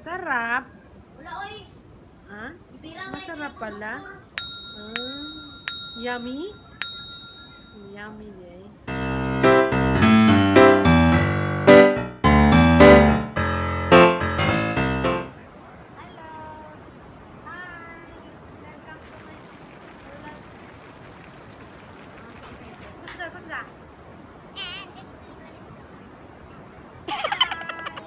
Sarap. Wala oy. Ha? Bibira nga Masarap yung pala. doktor. Yummy? Yummy eh. Hello! Hi! Welcome to my Lola's. Kusga, kusga. And this one is so Hi!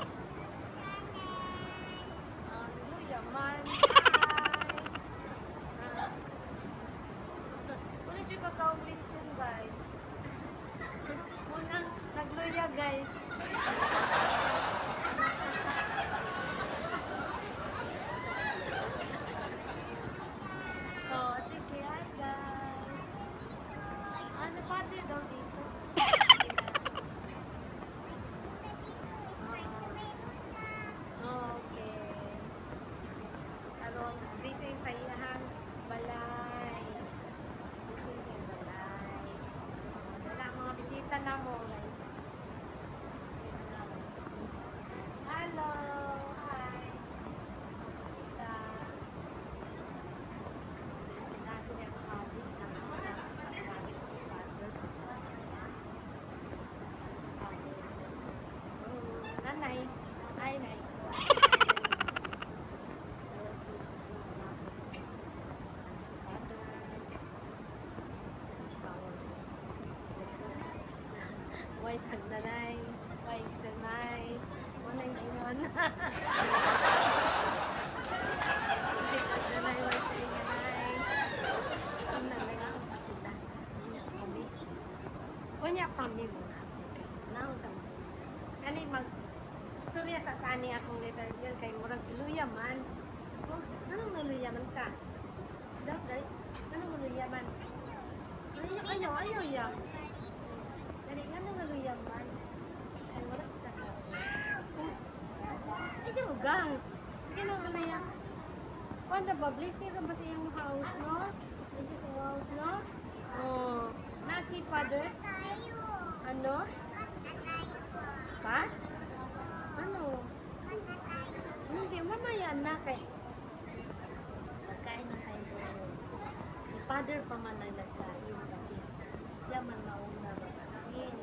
Hallelujah, man. Hi! Ah. Ulit yung kakao lechon, guys. Unang nagluya, guys. Oh, sige. Hi, guys. Ano pa daw dito? Okay. Aron, this is sa iyahang balay. This is sa balay. Wala mga bisita na mo, guys. Bisita na mo. Hello! Hi! Mga bisita. Natin yung kadi. Nakakita ko si Father. Si Father. Oh, nanay. Ay, nay. Si Father. White tagdanay, white sanay, walay ingon. White tagdanay, white sanay. Ang nalagang pa sila. Unya kami. Unya kami muna. Naon sa mas. Kani mag istorya sa tani akong little girl kay murag luya man. Oh, anong naluya man ka? Daw, dai. Anong naluya man? Ayaw, ayaw, ayaw, ayaw. Dali nga nang naluya man. Ay, wala ka. Oh, ayaw, gang. Sige na, sumaya. Wala ba? Blessing ra ba sa iyang house, no? Blessing sa house, no? Oh. Na si father? tayo. Ano? Tayo. Pa? Ano? Tayo. Hindi, mamaya na kay. Magkain na tayo doon. Si father pa man ang nagkain kasi siya man mauna magkain.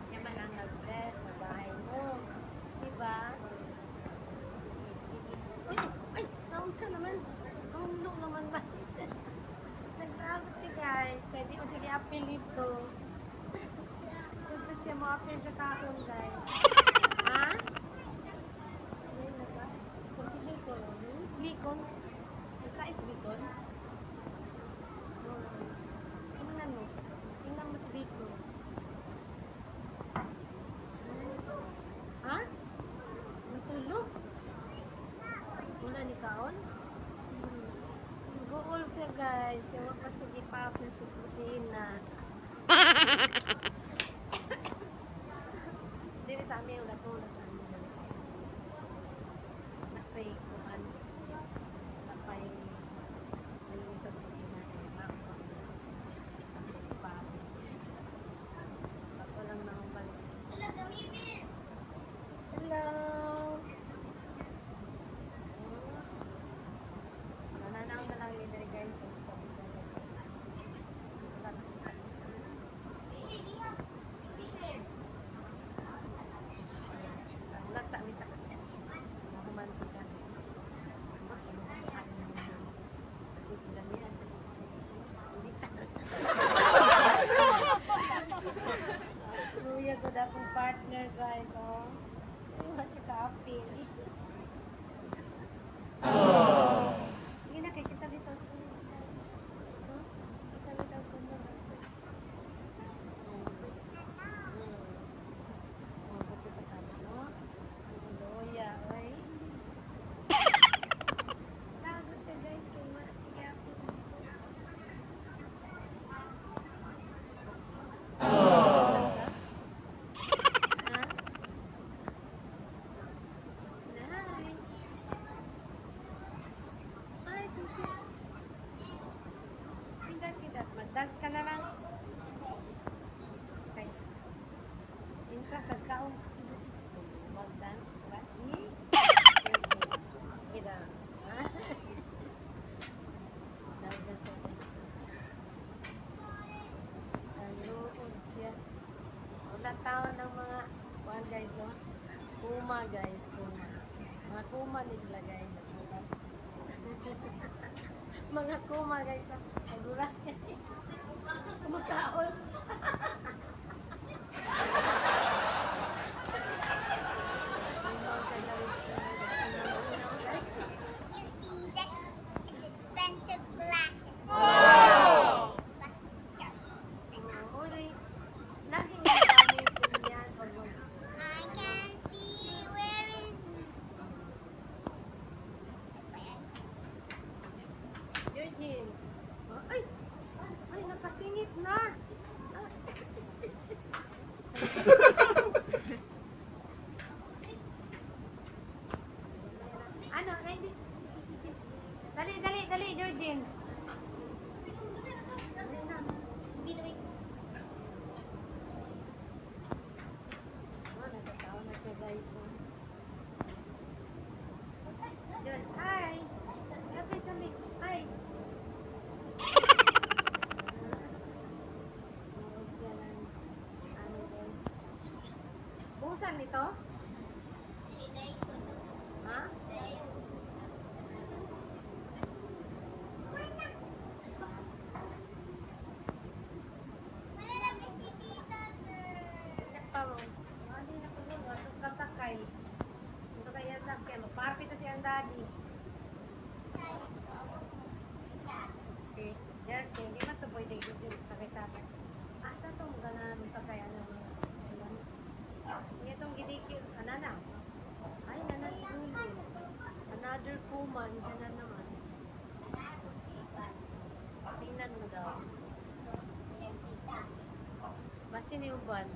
Siya man ang nag-bless sa bahay mo. Diba? Sige, sige. Uy, ay, naunsa naman. Naunlo naman ba? Nag-abot siya, guys. Pwede mo sige apel dito. Gusto siya mo apel sa kahon, guys. Ha? Ayun na ba? Kung si Bicol, si Bicol. Nagkain si Bicol. Oh. Tingnan mo. Tingnan mo si Bicol. Ha? Natulog? Wala ni kaon? Gool siya, guys. Kaya wag pa siya gipapil sa kusina. Dili sa amin, wala po. Wala sa amin. Napay kuan. Napay linis sa kusina. Eh, ako. Pa. Ako lang naman. Hello, gamibir. Hello! Nananaw na lang ni Dre, guys. Ang sabi ko, guys. Wala na akong sabi. Uy, diha. Gamibir. Ulat sa amin sa nahuman sila. Bakit sa kain naman. Kasi kulamihan sa hindi ta. Luya ko na akong partner, guys. Oh. Ay, si ka-apil. Hindi na, kay kita dito sa. Huh? Kita dito sa. Oh, buti pa tayo, no? Ang luya, oy. Takot siya, guys, kay wala siya apil. Ha? Nay. Ay, susi. Pindot, pindot. Mag-dance ka na lang. Okay. Mintras, nagkaon ko sila dito. Mag-dance ka si. Kuma, guys, kuma. Mga kuma ni sila, guys. Mga kuma, guys. Ah. Nagura. Kumakaon. Sinaw-sinaw, guys. You see, that's it's expensive glasses. Wow! Uri. Laging nagamit ko yan pag mag- I can see where is. Eugene. Oh, ay! Ay, nakasingit na! Ah. Ano? Ay, hindi. Dali, dali, dali, Georgine. Dali na. Oh, nagkataon na siya, guys. Oh. George, hi! Lapit sa mi. Hi! Nanood siya ng ano, guys. Bungsan nito? Ha? Malalagay si Tita Girl. Pa mo. Hindi na ko doon. Ato kasakay. Ito kaya sakyan. Magparpito siya ang daddy. Si Jerky, hindi man to pwede dyan sakay sa akin. Asa tong ganahan mo sakay ano? Ano? Hindi itong gidikit. Anana. Ay, nana si Gulo. Another kuma. Andiyan na naman. Tingnan mo daw. Basin yung uban.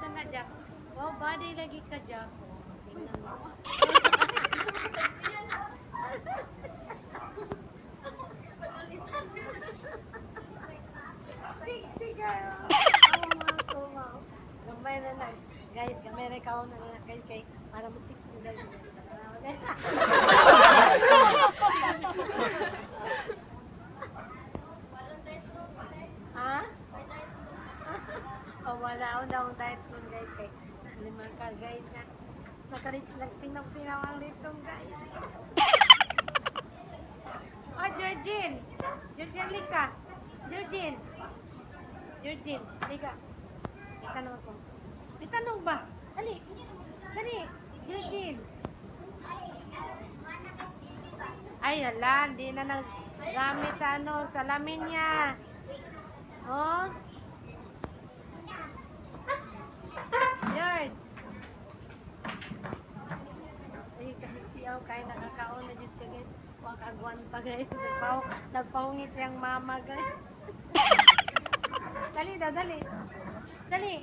Saan na, Jack? Wow, body lagi ka, Jack. Oh, tingnan mo. Sexy kayo. Ang mga kumaw. Gamay na na. Guys, gamay na ikaw na na. Guys, kay para mo sexy daw. Ha? Oh, wala ako daw ang diet soon, guys, kay limang ka, guys, nga. Nakarit nagsinaw-sinaw ang litson, guys. Oh, Georgine. Georgine, lika. Georgine. Shh. Georgine, lika. May tanong ako. May tanong ba? Dali. Dali. Georgine. Shh. Ay, ala, hindi na naggamit sa ano, salamin niya. Oh. George. Ay, kahit siyaw, kahit nakakaon na dyan siya, guys. Huwag agwanta, guys. Nagpahungit siyang mama, guys. Dali daw, dali. Shh, dali.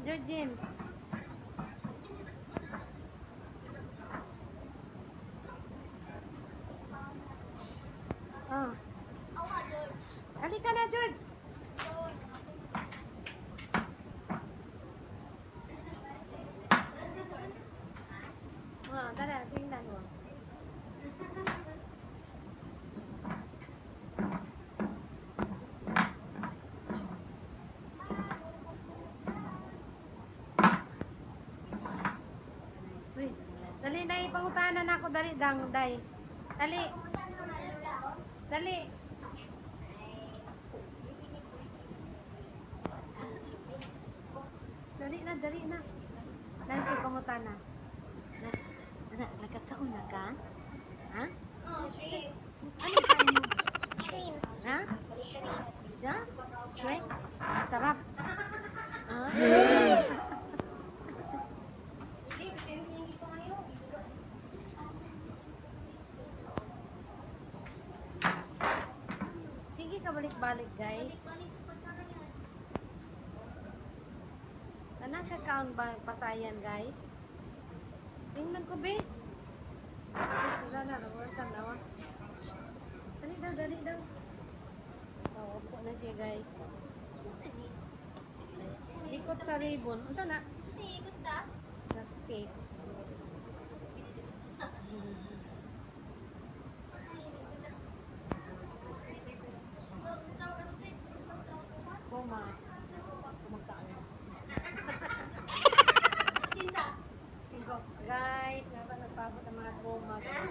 Georgine. Oh. Awa, George. Halika na, George. Oh, tara, tingnan mo. Uy, dali na ipangutanan ako dali dang day. Dali. Dali. Dali na, dali na. Dali ko pangutana. Na, na, nagkakaon na ka? Ha? Oh, shrimp. Ano kain mo? Shrimp. Ha? Shrimp. Isda? Shrimp? Sarap. Ha? Hindi, shrimp hindi ko ngayon. Sige ka balik-balik, guys. Balik-balik sa pasaran. Kanang kakaon ba pasayan, guys? Tingnan ko, be. Sus, na, na, tanawa. Shh. Dali daw, dali daw. Oh, upo na siya, guys. Likot sa ribbon. Unsa na? Kasi ikot sa? Sa cake. Kuma. Kumakaon. Kinsa? Oh, guys, napa nagpaabot ang mga trauma, guys.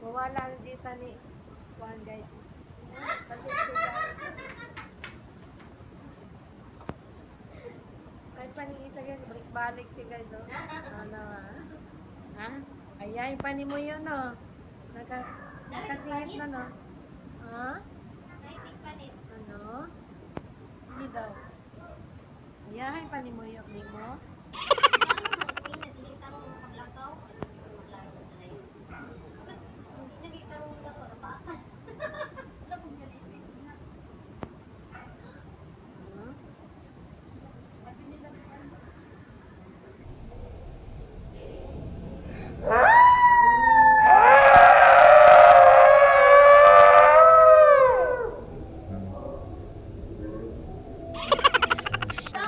Mawala ang jita ni Juan, guys. Kasi ay, paning isa, guys, balik-balik siya, guys, oh. Ano, ah? Ha? Ay, pani mo yun, oh. Nakasingit na, no? Ha? Ay, tigpanit. Ano? Hindi daw. Ayahay, pani mo yun, di mo? Ano?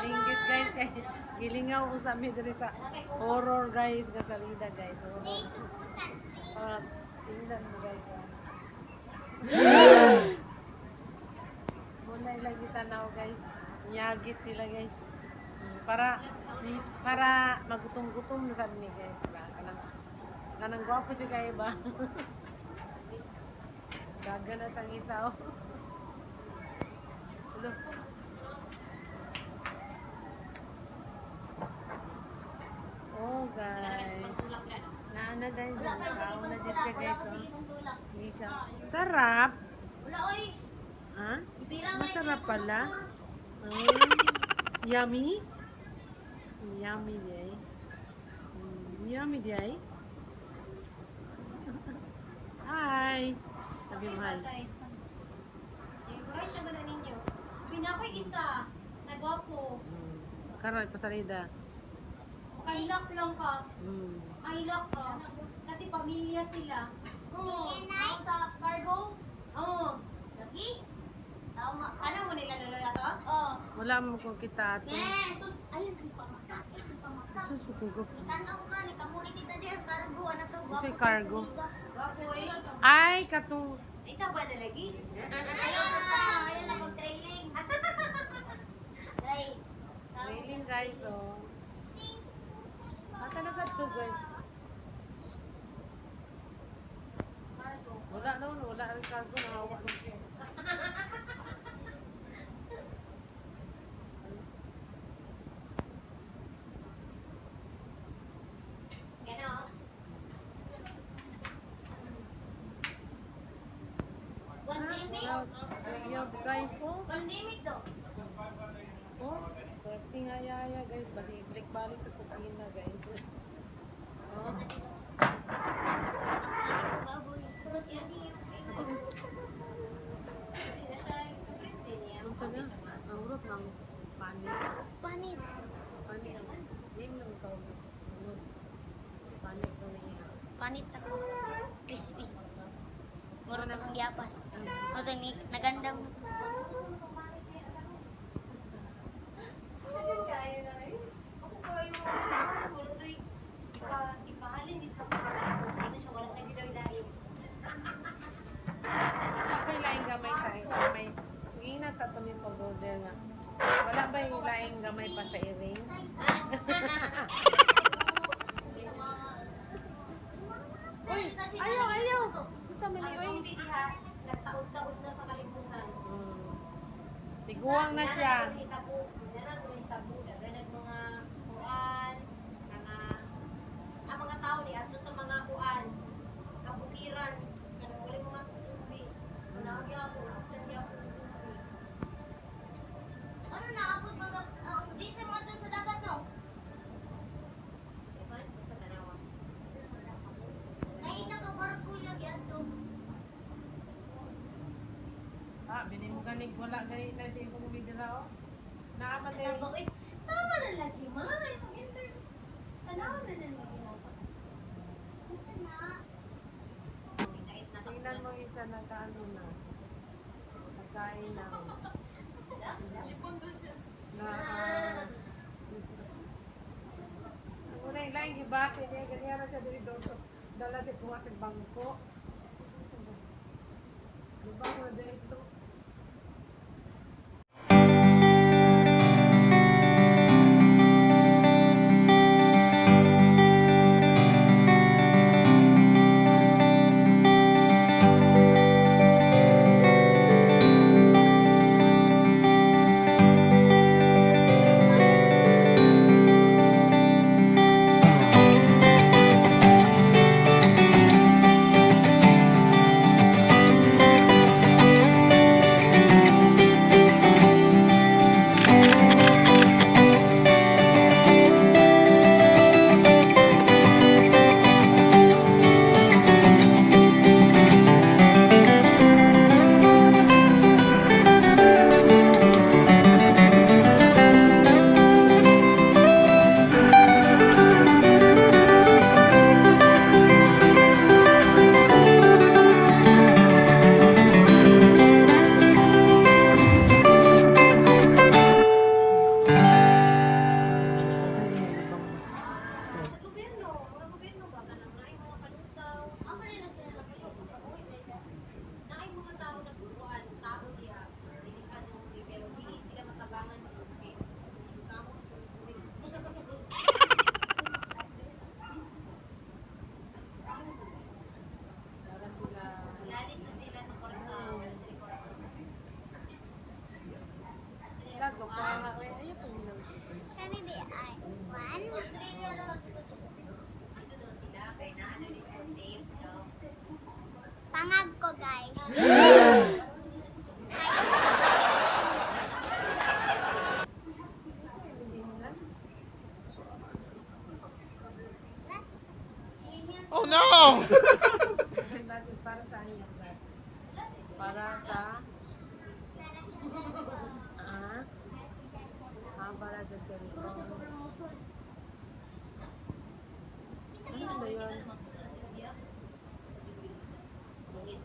Linggit, guys, kay gilingaw ko sa mi diri sa horror, guys, nga salida, guys. Horror. Para tingnan mo, guys. Ah. Muna ilang gitanaw, guys. Niyagit sila, guys. Para magutom-gutom na sad mi, guys, ba? Kanang gwapo jud kayo ba? Daga na sang isa, oh. Hello. Oh, guys. Naana dahil dyan. Nakaon na dyan siya, guys. Oh. Hindi siya. Sarap. Wala oy. Ha? Ibira nga Masarap yung pala. doktor. Yummy. Yummy day. Yummy day. Hi. Sabi mo hi. Guys. Right na ba na ninyo? Pinakoy isa. Nagwapo. Karon pasalida. Kailak lang ka. Kailak ka. Kasi pamilya sila. Oo. Ako sa cargo. Oo. Lagi. Tama. Ano mo nila lolo to? Oo. Wala mo ko kita ato. Eh, sus, ayun kay pamakak, eh, si pamakak. Susukugo. Itan ako ka, ni kamuri kita diyan, cargo, anak ka, Unsay cargo? Gwapo eh. Ay, katong Ay, isa ba na lagi? Ayaw na, ayaw na mag-trailing. Ay, railing, guys, oh. Asa na sa to, guys? Cargo. Wala naman, wala ang cargo na hawak ko siya. Gano? Pandemic? Yeah, guys, oh. Pandemic daw. Oh, pwede nga yaya, guys. Basi balik-balik sa kusina, guys. Oh. Ang pangit sa baboy. Pero yan Ang tsaga, ang urot ng panit. Panit. Panit. Name lang ikaw. Ano? Panit sa niya. Panit ako. Crispy. Muro na kang yapas. O to ni nagandam na. Ako'y laing gamay sa gamay. Ingat ato ni pag-order nga. Wala ba yung laing gamay pa sa iring? Uy, ayaw, ayaw. Isa man ni, uy. Nagtaod-taod na sa kalibutan. Tiguang na siya. Hitabo, daganag mga kuan, mga ang mga tao ni adto sa mga kuan, kabukiran, kanang wala mga zombie. Wala gyapon, hasta gyapon zombie. Ano na abot mga di sa mga doon sa dagat no? Diba? Sa tanawa. Na isa ka barko lagi adto. Ah, bini mo ganig wala gani na sa imong lidera oh. Naaman Sa din. ba oy, sama na lagi ma, ay mag-enter. Tanawa na lang lagi nato. Kahit na Tingnan mo yung isa nagkaano na. Nagkain na. Na ah. Ang una yung laing gibati niya, ganyan na siya diri doon. Dala siya kuha sa bangko. Diba mo na dito? Ano? Australia lang ang dito. Dito daw sila kay naano dito safe daw. Pangag ko, guys. Oh no! Glasses, para saan yung glasses? Para sa? Ah? Ah, para sa cellphone. Ano ba yun? Masula sila diya. Siguro sila. Bungit.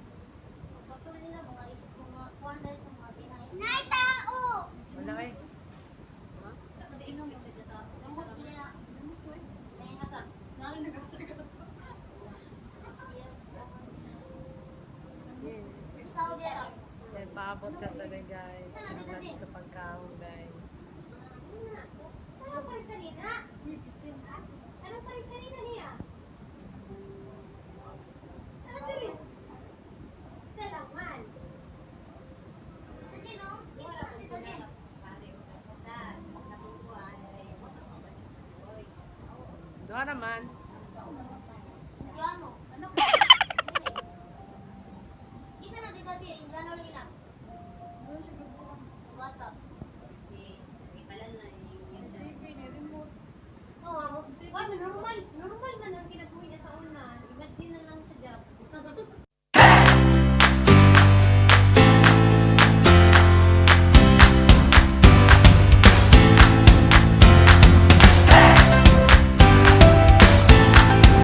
Nay, tao! Wala eh. Nag-expect na tao. Yan. Then, paabot sa tayo, guys. Salamat sa pagkaon, guys. Ano pa rin sa nina? Ano pa rin sa nina niya? Ano diri? Salaman. Doon naman. Indiano. Ano? Isa na dito si Indiano lagi na. Bata. Oh, normal.